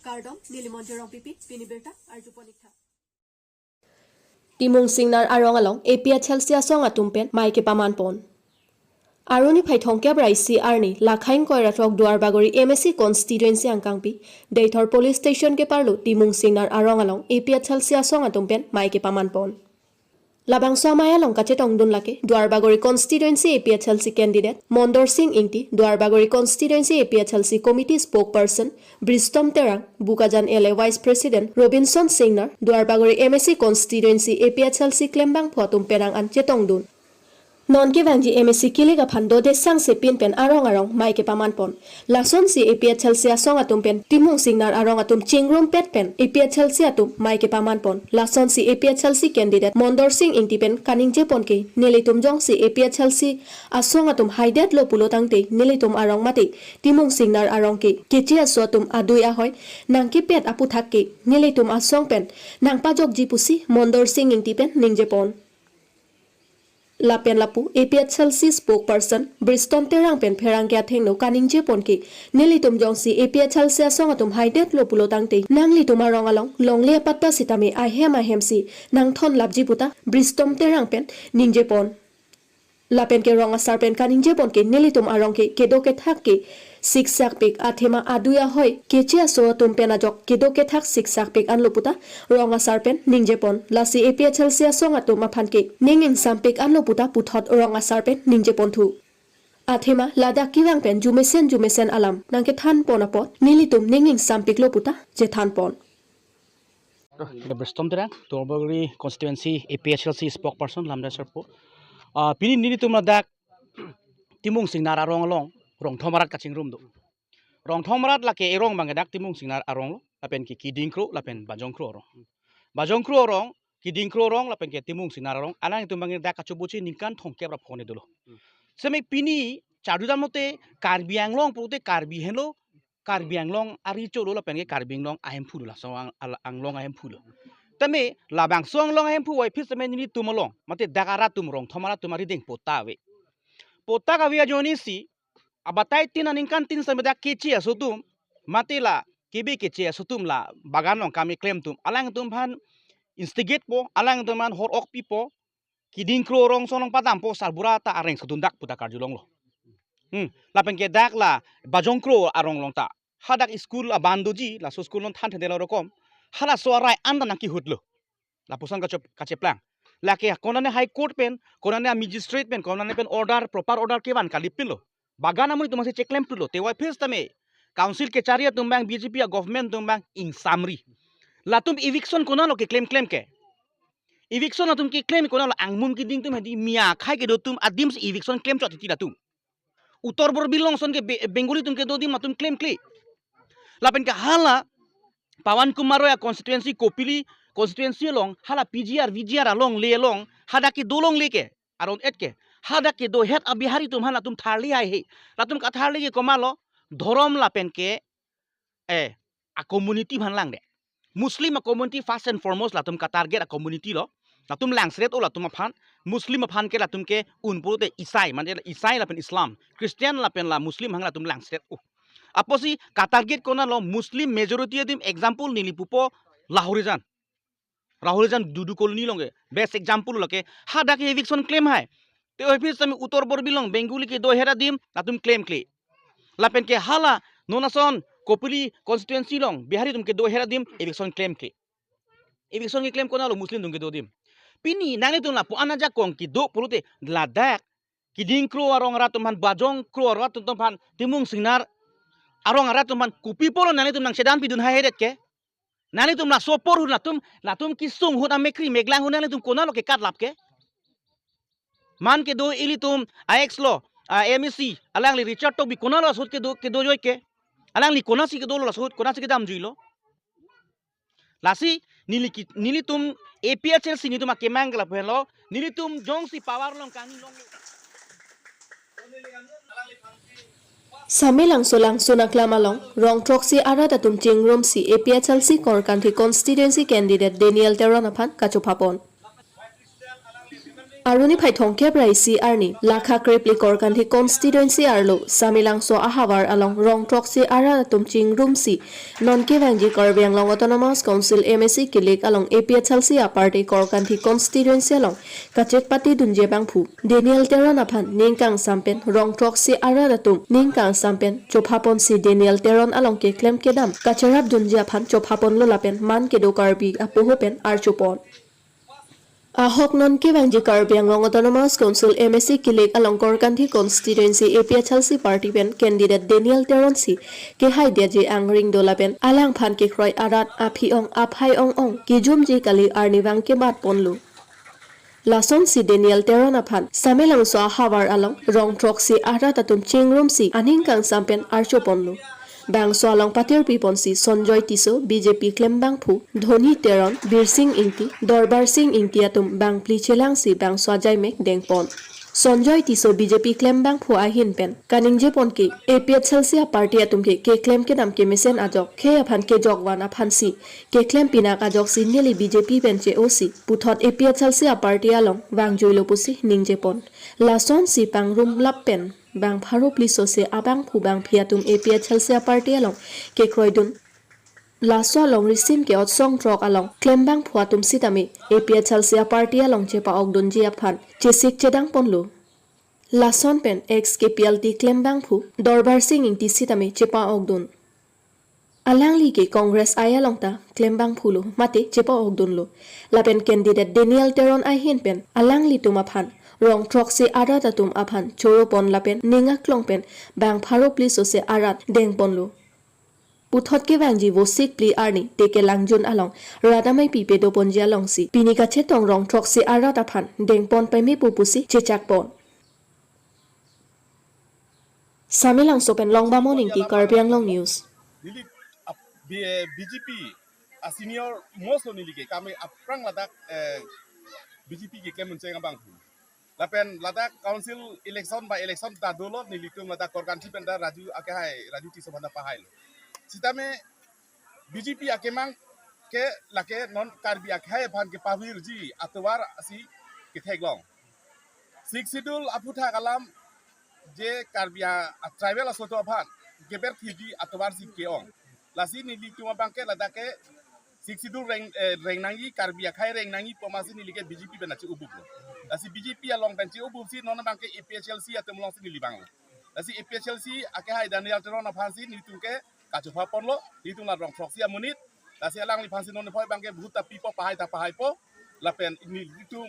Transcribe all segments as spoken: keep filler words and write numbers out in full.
Kardom, neli Monjir Rongpipi, pini birta arjupon ik tha. Timung Singnar arong along A P H L C asong atum pen mei kepaman pon. Arni phai thomkep ra isi arni, Lakhaing Koiratrok Duarbagori M A C constituency angkangpi, Deithor police station keparlo Timung Singnar arong along A P H L C asong atum pen mei kepaman pon. Labangso amei along kachetongdun lake Duarbagori constituency A P H L C candidate Mondor Sing Ingti, Duarbagori constituency A P H L C committee spokesperson Bristom Terang, Bokajan L A vice president Robinson Singnar, Duarbagori M A C constituency A P H L C klembangphu atum penang an chetongdun. Non kevangji M A C kilik aphan dodesang sepin pen arong arong mei kepaman pon. Lasonsi A P H L C asong atum pen Timung Singnar arong atum chingrumpet pen A P H L C atum mei kepaman pon. Lasonsi A P H L C candidate Mondor Sing Ingti pen kaningje pon ke, nelitum jongsi A P H L C asong atum haidetlo pulo tangte, nelitum arong mate Timung Singnar arong ke keche aso atum adui ahoi nangkepet aputhak ke nelitum asong pen nangpajokji pusi Mondor Sing Ingti pen ningje pon. Lapen lapu A P H L C spokesperson Bristom Terang pen pherangke athengno kaningje pon ke, nelitum jongsi A P H L C asong atum haidetlo pulo tangte, nanglitum arong along longle apatta sitame ahem ahem si nangthon lapji puta Bristom Terang pen ningje pon. Lapen ke rong asar pen kaningje pon ke, nelitum arong ke kedo kethak ke siksak pik, athema adui ahoi keche aso atum pen ajok kedo kethak siksak pik anlo puta rong asar pen ningje pon. Lasi A P H L C asong atum aphan ke ning ingsam pik anlo puta puthot rong asar pen ningje pon thu. Athema ladak kevang pen jumesen jumesen alam nangkethan pon apot nelitum ning ingsam piklo puta chethan pon. Ke Bristom Terang, Duarbagori constituency A P H L C spokesperson lamda serpo. Ah, pini nelitum ladak Timung Singnar arong along, Rongthom arat kachingrum do. Rongthom arat lake erong abang ke dak Timung Singnar arong lo, lapen ke Kiding Kro, lapen Bajong Kro arong. Bajong Kro arong, Kiding Kro arong, lapen ke Timung Singnar arong, alangtum abang ke dak kachobuchi ningkan thomkep ra phone dolo. Seme pini charju dam lote Karbi Anglong pulote Karbi henlo, Karbi Anglong ari cholo lapen ke Karbi Anglong ahemphu lo, laso ang-, al-, Anglong ahemphu lo. Tame labangso Anglong ahemphu waiphit seme nelitum along, mate dak arat atum Rongthom arat atum arideng patta ave. Patta kave ajoine si, abatai tin aningkan tin seme dak keche aso atum, mate la kebe keche aso atum la bagan along kam keklem atum, alangtum aphan instigate po, alangtum aphan hor ok pipo, Kiding Kro arong ason along padampo, sarbura ta areng sudundak puta karjulonglo. Hmm, lapen ke dak la Bajong Kro arong along ta hadak school aban doji, laso school non than thende lo rokom, halaso arai an ta nangkehutlo. Lapuson kache-, kacheplang. Lake konane High Court pen, konane magistrate pen, konane pen order, proper order kevan kalipinlo. Bagan amonit atum si cheklem thulo, te waiphit tame council kechari atum abang, B J P a-government atum abang ingsamri. Latum eviction konatlo keklem klem ke? Eviction latum keklem konatlo? Angmun keding atum hedi, mia akhei kedo atum adim si eviction klem chot titi latum. Uttar Borbil along ason ke Be-, Bengali atum kedo adim latum klemkle. Lapen ke hala Pawan Kumar Roy a-constituency Kopili constituency along, hala P G R, V G R alongle along, hadak kedo longle ke, aron et ke, hadak kedo het a-Bihari atum aphan latum tharli haihe. Latum katharli ke komatlo? Dhorom lapen ke, eh, a-community aphan langde. Muslim a-community first and foremost latum ka-target a-community lo. Latum langsret o latum aphan. Muslim aphan ke latum ke un pulote Isai, mane Isai lapen Islam. Christian lapen la Muslim aphan latum langsret o. Apotsi ka-target konatlo? Muslim majority adim, example neli pupo Lahorijan. Lahorijan Dudu Colony along ke best example lake, hadak ke eviction klem hai. Te waiphit tame Uttar Borbil along Bengali kedo het adim latum klemkle. Lapen ke hala non ason Kopili constituency along Bihari atum kedo het adim eviction klemkle. Eviction keklem konatlo? Muslim atum kedo adim. Pini nanglitum lapu-an ajakong kedo pulote ladak Kiding Kro arong arat atum aphan, Bajong Kro arat atum aphan, Timung Singnar arong arat atum aphan kopi apotlo nanglitum nangchedan pidun haihedet ke? Nanglitum laso apor ahut latum, latum kesung ahut, amekri meklang ahut nanglitum konatlo kekatlap ke? Man kedo ilitum a-ex lo, a-M A C, alangli Richard Tokbi, konatlo laso ahut kedo, kedo joi ke? Alangli konatsi kedolo laso ahut, konatsi kedamjuilo? Lasi neli ki-, nelitum A P H L C nelitum akemang ke lapu henlo, nelitum jongsi power along kangni long Samelangso Langsun aklam along, rong throksi arat atum chingrumsi A P H L C Korkanthi constituency candidate Daniel Teron aphan kachopha pon. Arni phai thomkep ra isi arni, lakha krepli Korkanthi constituency arlo, Samelangso ahavar along rong throksi arat atum chingrumsi, non kevangji Karbi Anglong Autonomous Council M A C kilik along A P H L C a party Korkanthi constituency along kachepatedunji abangphu Daniel Teron aphan ning kangsam pen rong throksi arat atum ning kangsam pen chophaponsi Daniel Teron along keklem kedam kacherapdunji aphan chophaponlo lapen man kedo Karbi apoho pen archopon. Ahok non kevangji Karbi Anglong Autonomous Council M A C kilik along Korkanthi constituency A P H L C party pen candidate Daniel Teron si kehaidetji angring do lapen alangphan kekroi arat aphi-ong aphai ong-ong kejumji kali arnivang kebatponlo. Lasonsi Daniel Teron aphan Samelangso ahavar along rong throksi arat atum chingrumsi aning kangsam pen archoponlo. Bangso along patirpiponsi Sonjoy Tisso, B J P klembangphu, Dhoni Teron, Birsing Ingti, Dorbar Sing Ingti atum bangphli chelangsi bangso ajaimek dengpon. Sonjoy Tisso B J P klembangphu ahin pen kaningjepon ke A P H L C a party atum ke keklem kedam kemesen ajok khei aphan kejokvan aphansi keklem pinak ajoksi neli B J P pen che-osi puthot A P H L C a party along vangjuilo pusi ningjepon. Lasonsi pangrum lap pen bang pharo phli sose abangphu bangphi atum A P H L C a party along kekroidun. Laso along risim ke-ot song throk along klembangphu atum sitame A P H L C a party along chepa-okdunji aphan chesik chedangponlo. Lason pen ex K P L T klembangphu Dorbar Sing Ingti sitame chepa-okdun. Alangli ke Congress ai along ta klembangphulo mate chepa-okdunlo. Lapen candidate Daniel Teron ahin pen alanglitum aphan rong throksi arat atum aphan choropon lapen ning aklong pen bang pharo phli sose arat dengponlo. Puthot kevangji Vosik phli arni teke langjun along rat amei pipedoponji alongsi pini kachetong rong throksi arat aphan dengpon pemepo pusi chechakpon. Samelangso pen Longbamon Ingti, Karbi Anglong News. Neli ap-, B-, B J P a senior most lo neli ke kami aphrang ladak, eh, B J P keklem uncheng abangphu. Lapen ladak council election by election ta dolo nelitum ladak Korkanthi pen ta Raju akehai, Raju Tisso aphan ta pahailo. Sitame B J P akemang ke lake non Karbi akhei aphan kepavirji atovar si ketheklong. Sixth Schedule aphuthak alam je Karbi a, a tribal asoto aphan keber thiji atovar si ke-ong. Lasi nelitum abang ke ladak ke Sixth Schedule reng, eh, reng nangji, Karbi akhei reng nangji pu amatsi neli ke B J P pen achi ubuk lo. Lasi B J P along pen chi ubuk si non abang ke A P H L C atum alongsi neli vanglo. Lasi A P H L C akehai Daniel Teron aphansi nelitum ke kachophaponlo, nelitum la rong throksi amonit, lasi alangliphansi non phoi abang ke vote ta pipo, pahai ta pahaipo, lapen nelitum,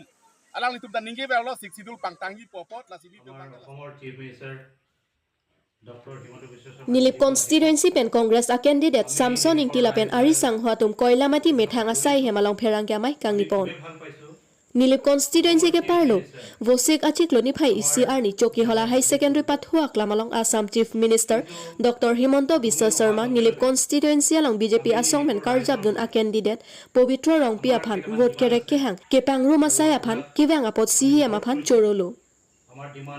alanglitum ta ningke verlo Sixth Schedule pangtangji pu apot, lasi nelitum abang ke la অসমৰ chief minister doctor Himanta বিশ্ব Sarma Nilip constituency pen Congress a candidate Samson Ingti lapen ari sangho atum Koilamati methang asai hem along pherangke amei kangnipon. ভাল পাইছো। Nilip constituency keparlo, Vosik achiklo niphai isi arni Chokihola High Secondary pathu aklam along Assam Chief Minister Doctor Himanta Biswa Sarma Nilip constituency along B J P asong pen karjapdun a candidate Pobitro Rongpi aphan vote kerek kehang kepangrum asai aphan kevang apot C E M aphan chorolo.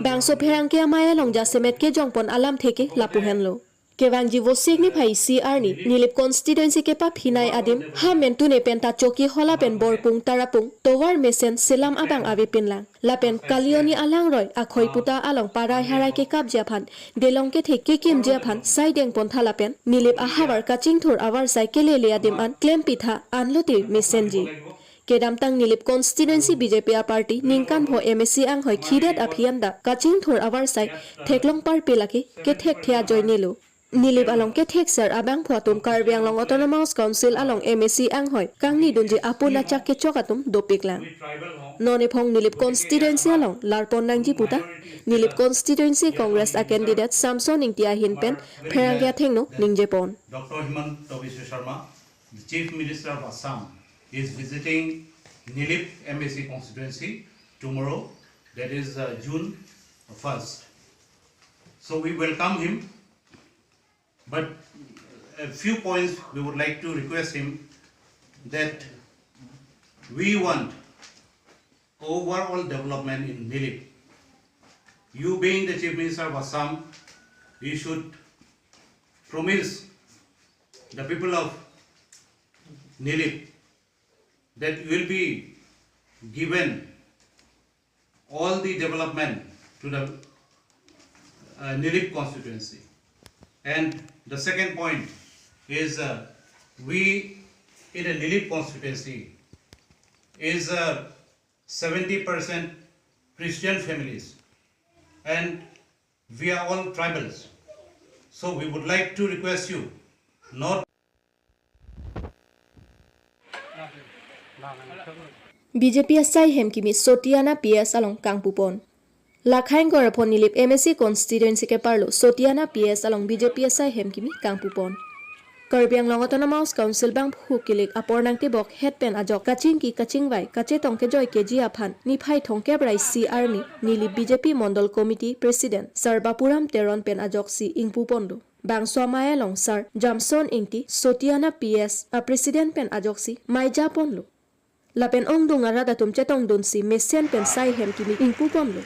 Bangso pherangke amei along jasemet kejongpon alamthe ke lapu henlo. Kevangji Vosik niphai isi arni Nilip constituency kepaphinei adim ha mentune penta Chokihola pen Borpung Tarapung tovar mesen selam abang avepinlang. Lapen Kalioni alangroi akhoi puta along parai harai kekapji aphan delong kethe kekimji aphan sai dengpontha lapen Nilip ahavar kachingthur avarsai kelele adim an klempitha anlote mesenji. Kedamtang Nilip constituency B J P a party ningkanpho M A C anghoi khidet aphi anta kachingthur avarsai theklong parpe lake kethekthe ajoinelo. Nilip along kethekser abangphu atum Karbi Anglong Autonomous Council along M A C anghoi kangnidunji apun achak kechok atum dopiklang. Non ephong Nilip constituency along larpon nangji puta Nilip constituency Congress a candidate Samson Ingti ahin pen pherangke athengno ningjepon. Doctor Himanta Biswa Sarma, the Chief Minister of Assam, is visiting Nilip M A C constituency tomorrow, that is, uh, June first. So we welcome him, but a few points we would like to request him that we want overall development in Nilip. You being the Chief Minister of Assam, you should promise the people of Nilip that you will be given all the development to the uh, Nilip constituency. And the second point is uh, we in the Nilip constituency is uh, seventy percent Christian families, and we are all tribals. So we would like to request you not B J P asai hem kimi Sotiana P S along kangpupon. Lakhaing Gorapon Nilip M A C constituency keparlo Sotiana P S along B J P asai hem kimi kangpupon. Karbi Anglong Autonomous Council bangphu kilik apor nangtebok het pen ajok kachingki kachingvai kachetong kejoi keji aphan niphai thomkep ra isi arni Nilip B J P Mondol Committee President Sir Bapuram Teron pen ajoksi ingpuponlo. Bangso amei along Sir Jamson Ingti Sotiana P S a President pen ajoksi meijaponlo. Lapen ongdung arat atum chetongdunsi mesen pen sai hem kimi ingpuponlo.